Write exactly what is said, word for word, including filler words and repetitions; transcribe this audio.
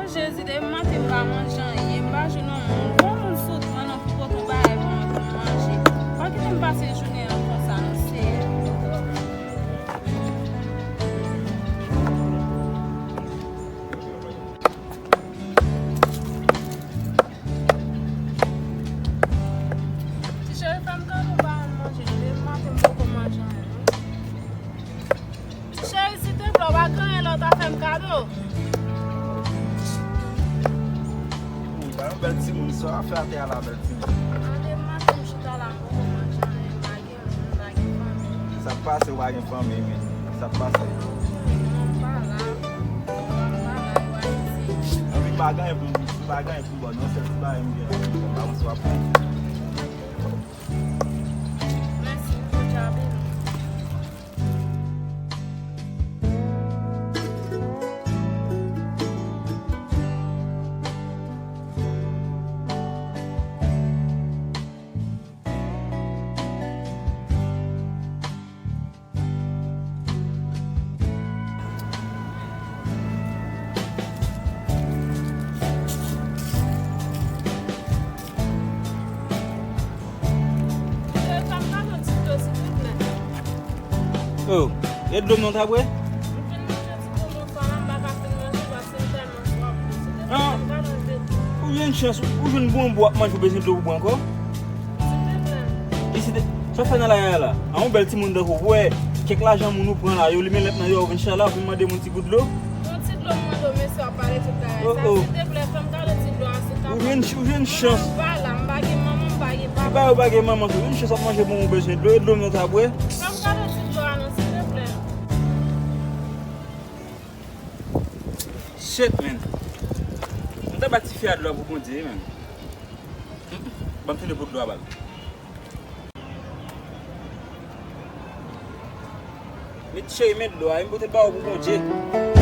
Jezi, depi maten m pa manje anyen, m pa jwenn yon moun. Yon moun sou twa non pou pote yon bagay pou mwen pou m manje. Pa kite m pase jounen an konsa non, Seyè. Ti cheri, fè m kado, m pa janm manje non, depi maten m poko manje anyen non. Ti cheri, silteplè, w pa gen anyen la w ta fè m kado? Wi, ba yon bèl timoun, sa w ap fè atè a la, bèl timoun? An, depi maten m chita la, m poko manje anyen, m pa gen moun, m pa gen fanmi. Sa k pase, w pa gen fanmi, men? Sa k pase? Non, m pa la. M pa la, yo Ayiti. Anpi m pa gen anyen pou m, m pa gen anyen pou m ba w non, sèl ti bagay m gen la, m pa konn si w ap pran. Mèsi, Bondye ap beni w. Oh, e dlo m non ta bwè? M fin manje ti bonbon sa la, m pa ka fin manje paske m tèlman swaf. Silteplè, fè m kado, m vle dlo. Ou jwenn chans, ou jwenn bonbon w ap manje, ou bezwen dlo pou bwè ankò? Silteplè. E si te, sa w fè nan lari a la? A yon bèl timoun tankou w, wè kèk lajan moun ou pran la, yo limen lèt nan yo, ou vin chita la, ou vin mande moun ti gout dlo? Yon ti dlo m mande w, mesye w ap pale tout bagay sa. Oh, oh. Silteplè, fè m kado ti dlo a, silteplè. Ou jwenn, ou jwenn chans. M pa la, m pa gen manman, m pa gen papa. Ou pa, ou pa gen manman tou. Ou jwenn chans w ap manje bonbon, ou bezwen dlo, e dlo m non ta bwè? Fè m kado ti dlo a non, silteplè. Shit, man. M ta ba tifi a dlo a pou Bondye, man. Ban m tounen pou dlo a ba l. Met cheri, men dlo a, m pote l ba ou pou Bondye.